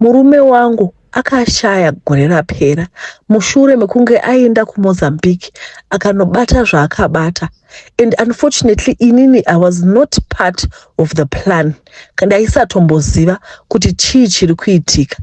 Murume wangu akashaya gore rapera mushure mekunge aenda kuMozambique akanobata zvaakabata, and unfortunately inini I was not part of the plan. Ndaisatomboziva kuti chii chiri kuitika,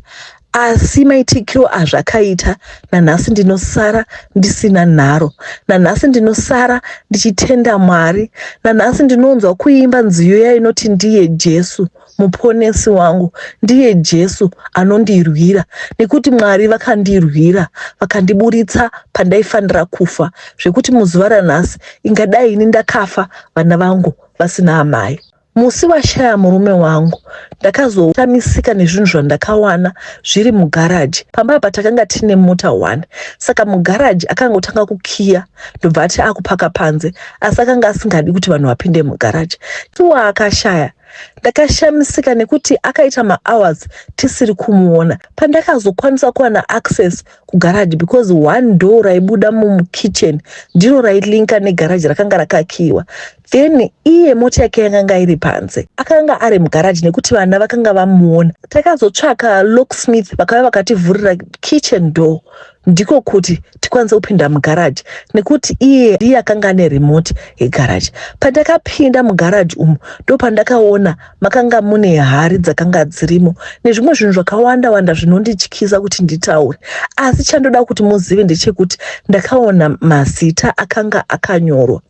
asi maitikiro azvakaita, nanhasi ndinosara ndisina nharo, nanhasi ndinosara ndichitenda Mwari, nanhasi ndinonzwa kuimba nziyo yainoti, "Ndiye Jesu muponesi wangu, ndiye Jesu anondirwira," nekuti Mwari vakandirwira, vakandiburitsa pandaifanira kufa, zvekuti muzuva ranhasi ingadai ini ndakafa, vana vangu vasina amai. Musi washaya murume wangu, ndakazoshamisika nezvinhu zvandakawana zviri mugaraji. Pamba apa takanga tine mota 1, saka mugaraji akangotanga kukiya, ndobva ati akupaka panze, asi akanga asingadi kuti vanhu vapinde mugaraji. Tuwa akashaya, ndakashamisika nekuti akaita mahours tisiri kumuona. Pandakazokwanisa kuwana access kugaraji, because one door raibuda mukitchen ndiro railinka negaraji, rakanga rakakiwa. Then iye mota yake yakanga iri panze, akanga ari mugaraji nekuti vana vakanga vamuona. Takazotsvaka locksmith, vakauya vakativhurira kitchen door, ndiko kuti tikwanise kupinda mugaraji, nekuti iye ndiye akanga ane remote yegaraji. Pandakapinda mugaraji umu, ndopandakaona makanga mune hari dzakanga dzirimo nezvimwe zvinhu zvakawanda wanda zvinondityisa kuti nditaure. Asi chandoda kuti muzive ndechekuti ndakaona mazita akanga akanyorwa.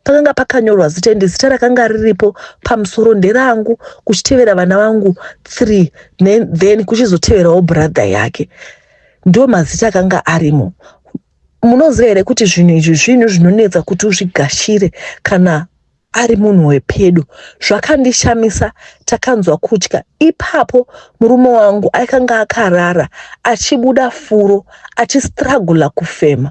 Pakanga pakanyorwa zita, ende zita rakanga riripo pamusoro nderangu, kuchitevera vana vangu 3, then kuchizoteverawo brother yake. Ndo mazita akanga arimo. Munoziva here kuti zvinhu izvi zvinhu zvinonetsa kuti uzvigashire kana ari munhu wepedo? Zvakandishamisa, takanzwa kutya ipapo. Murume wangu akanga akarara achibuda furo, achistrugula kufema,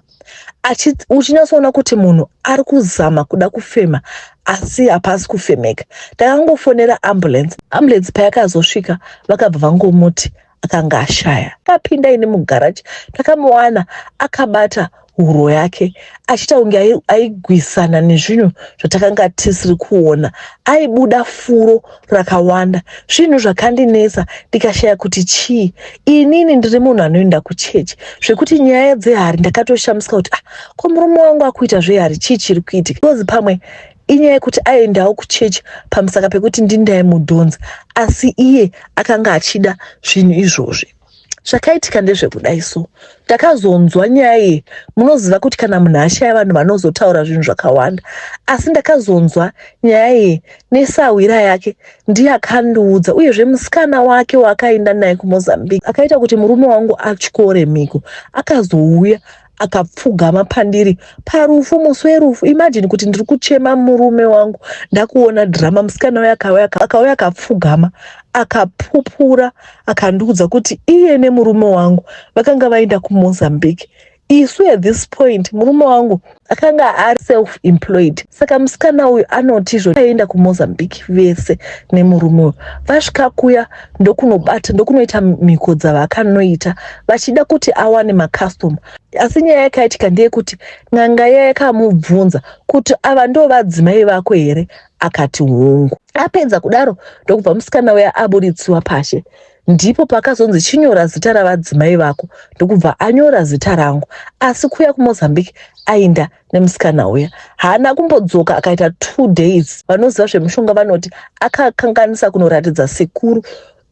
uchinyatsoona kuti munhu ari kuzama kuda kufema, asi hapasi kufemeka. Takangofonera ambulance. Ambulance payakazosvika, vakabva vangomuti akanga ashaya. Akapinda ini mugaraji, takamuwana akabata huro yake, achiita kunge aigwisana nezvinhu zvatakanga tisiri kuona. Aibuda furo rakawanda, zvinhu zvakandinetsa, ndikashaya kuti chii. Inini ndiri munhu anoenda kuchechi, zvekuti nyaya dzehari ndakatoshamisika kuti, "Ah, ko murume wangu akuita zvehari? Chii chiri kuitika?" Because pamwe inyaya yekuti aendawo kuchechi pamusaka pekuti ndindaimudhonza, asi iye akanga achida zvinhu izvozvi. Zvakaitika ndezvekudai so, ndakazonzwa nyaya iyi. Munoziva kuti kana munhu ashaya, vanhu vanozotaura zvinhu zvakawanda, asi ndakazonzwa nyaya iyi nesahwira yake, ndiye akandiudza, uyezve musikana wake waakaenda naye kuMozambique akaita kuti murume wangu atyore mhiko, akazouya akapfugama pandiri parufu, musi werufu. Imagine kuti ndiri kuchema murume wangu, ndakuona dhirama, musikana uyo akauya akapfugama, akapupura, akandiudza kuti iye nemurume wangu vakanga vaenda kuMozambique. Isu at this point murume wangu akanga ari self employed, saka musikana uyu anoti izvo aenda kuMozambique vese nemurume uyu. Vasvika kuya, ndokunobata, ndokunoita mhiko dzavakanoita vachida kuti awane makastoma. Asi nyaya yakaitika ndeyekuti n'anga iya yakamubvunza kuti, "Ava ndo vadzimai vako here?" Akati, "Hongu." Apedza kudaro, ndokubva musikana uya aburitsiwa pashe. Ndipo pakazonzi, "Chinyora zita ravadzimai vako." Ndokubva anyora zita rangu. Asi kuya kuMozambique aenda nemusikana uya, haana kumbodzoka. Akaita 2 days. Vanoziva zvemushonga vanoti akakanganisa kunoratidza sekuru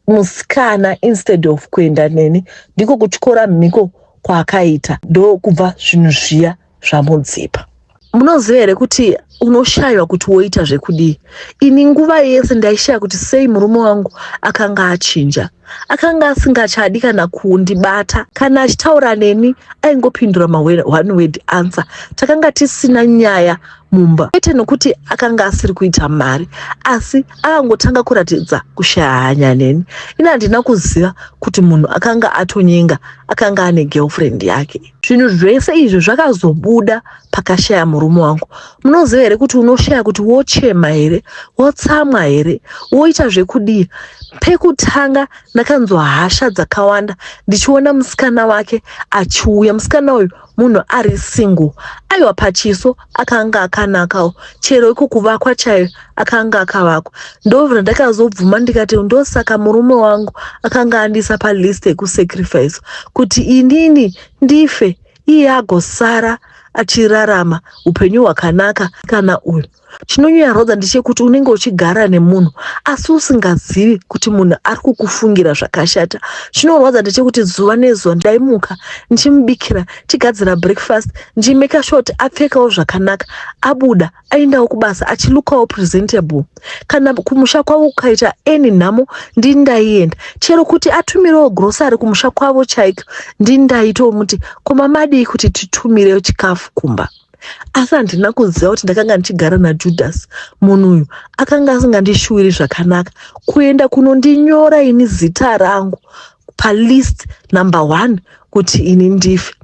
musikana instead of kuenda neni. Ndiko kutyora mhiko kwaakaita, ndokubva zvinhu zviya zvamudzipa. Munoziva here kuti unoshayiwa kuti woita zvekudii? Ini nguva yese ndaishaya kuti sei murume wangu akanga achinja, akanga asingachadi kana kundibata. Kana achitaura neni, aingopindura maone word answer. Takanga tisina nyaya mumba, kwete nokuti akanga asiri kuita mari, asi akangotanga kuratidza kushaya hanya neni. Ini handina kuziva kuti munhu akanga atonyenga akanga ane girlfriend yake. Zvinhu zvese izvi zvakazobuda pakashaya murume wangu. Munoziva here kuti unoshaya kuti wochema here, wotsamwa here, woita zvekudii? Pekutanga ndakanzwa hasha dzakawanda ndichiona musikana wake achiuya. Musikana uyu munhu ari single, aiwa pachiso akanga akanakawo, chero iko kuvakwa chaiyo akanga akavakwa. Ndobva ndakazobvuma ndikati ndosaka murume wangu akanga andiisa palist yekusacrifice kuti inini ndife iye agosara achirarama upenyu hwakanaka. Kana uyu chinonyarwadza ndechekuti unenge uchigara nemunhu asi usingazivi kuti munhu ari kukufungira zvakashata. Chinorwadza ndechekuti zuva nezuva ndaimuka ndichimubikira, chigadzira breakfast, ndichimeka sure kuti apfekawo zvakanaka, abuda aendawo kubasa achilukawo presentable. Kana kumusha kwavo kukaita any nhamo ndini ndaienda, chero kuti atumirewo grocery kumusha kwavo chaiko ndini ndaitomuti koma madii kuti titumire chikafu kumba. Asi handina kuziva kuti ndakanga ndichigara naJudas. Munhu uyu akanga asingandishuwiri zvakanaka, kuenda kunondinyora ini zita rangu palist number 1 kuti ini ndife.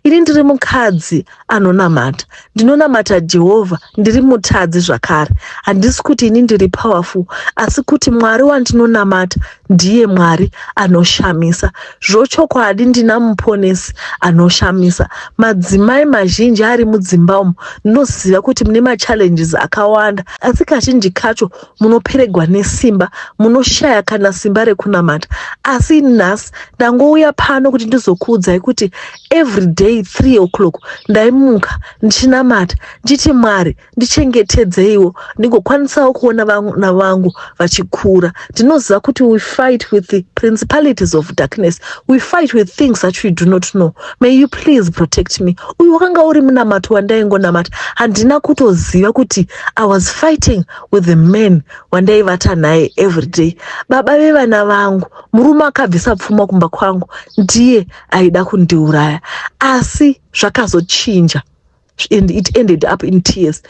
Ini ndiri mukadzi anonamata, ndinonamata Jehovha, ndiri mutadzi zvakare. Handisi kuti ini ndiri powerful, asi kuti Mwari wandinonamata ndiye Mwari anoshamisa. Zvochokwadi ndina muponesi anoshamisa. Madzimai mazhinji ari mudzimba umu ndinoziva kuti mune machallenges akawanda, asi kazhinji kacho munoperegwa nesimba, munoshaya kana simba rekunamata. Asi nhasi ndangouya pano kuti ndizokuudzai kuti every day 3 o'clock ndaimuka ndichinamata ndichiti Mwari ndichengetedzeiwo ndigokwanisawo kuona vana vangu vachikura. Ndinoziva kuti we fight with the principalities of darkness, we fight with things that we do not know. May you please protect me. Uyu wakanga uri munamato wandaingonamata. Handina kutoziva kuti I was fighting with the man wandaivata naye every day. Baba vevana vangu, murume akabvisa pfuma kumba kwangu, ndiye aida kundiuraya. Asi zvakazochinja and it ended up in tears.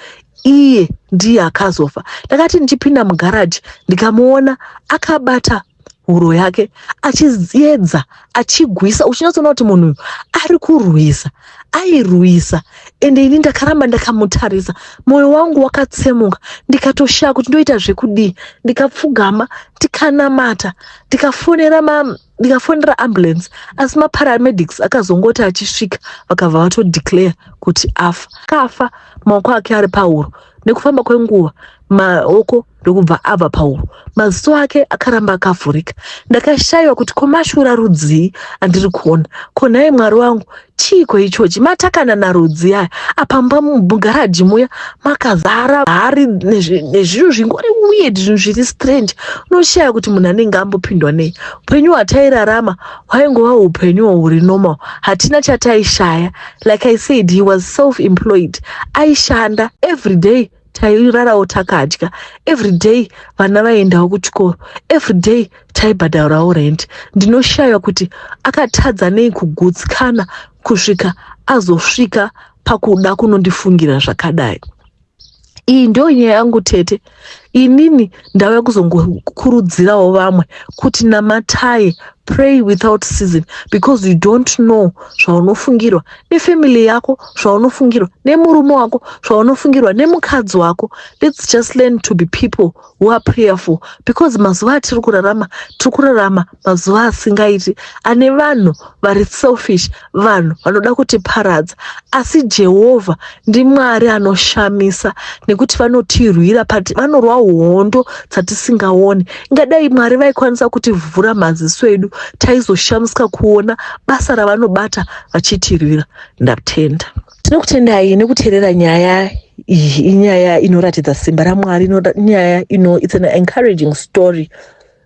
Iye ndiye akazofa. Ndakati ndichipinda mugaraji ndikamuona akabata huro yake achiedza achigwisa, uchinyatsoona kuti munhu uyu ari kurwisa, airwisa. Ende ini ndakaramba ndakamutarisa, mwoyo wangu wakatsemuka, ndikatoshaya kuti ndoita zvekudii. Ndikapfugama ndikanamata, ndikafonera ambulance, asi maparamedics akazongoti achisvika vakabva vatodeclare kuti afa. Akafa maoko ake ari pahuro. Nekufamba kwenguva maoko ndokubva abva pahuro, maziso ake akaramba akavhurika. Ndakashayiwa kuti komashura rudzii andiri kuona. Ko nhai Mwari wangu, chiiko ichochi? Matakana narudzi aya apa mugaraji muya makazara hari nezvinhu zvingori weird, zvinhu zviri strange. Unoshaya kuti munhu anenge ambopindwa nei. Upenyu hwatairarama hwaingova upenyu huri normal, hatina chataishaya. Like I said, he was self employed, aishanda every day. Tairarawo takadya every day, vana vaiendawo kuchikoro every day, taibhadharawo rent. Ndinoshaya kuti akatadza nei kugutsikana kusvika azosvika pakuda kunondifungira zvakadai. Iyi ndo nyaya yangu tete. Inini ndauya kuzongokurudzirawo vamwe kuti namatai, pray without season, because you don't know zvaunofungirwa nefamily yako, zvaunofungirwa nemurume wako, zvaunofungirwa nemukadzi wako. Let's just learn to be people who are prayerful, because mazuva atiri kurarama, tiri kurarama mazuva asingaiti, ane vanhu vari selfish, vanhu vanoda kutiparadza. Asi Jehovha ndiMwari anoshamisa nekuti vanotirwira, vanorwa hondo dzatisingaoni. Ingadai Mwari vaikwanisa kutivhura maziso edu, taizoshamisika kuona basa ravanobata vachitirwira. Ndatenda. Tinokutendai nekuteerera nyaya iyi. Inyaya inoratidza simba raMwari, nyaya ino, it's an encouraging story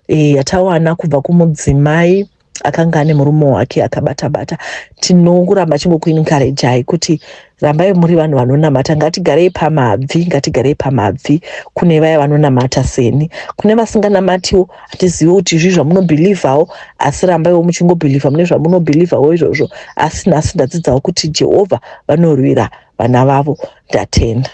yatawana kubva kumudzimai akanga ane murume wake akabata-bata. Tinongoramba chingokuencouragei kuti rambai muri vanhu vanonamata. Ngatigarei pamabvi, ngatigarei pamabvi. Kune vaya vanonamata seni, kune vasinganamatiwo, hatizivi kuti izvi zvamunobhilivhawo, asi rambaiwo muchingobhilivha mune zvamunobhilivhawo izvozvo. Asi nhasi ndadzidzawo kuti Jehovha vanorwira vana vavo. Ndatenda.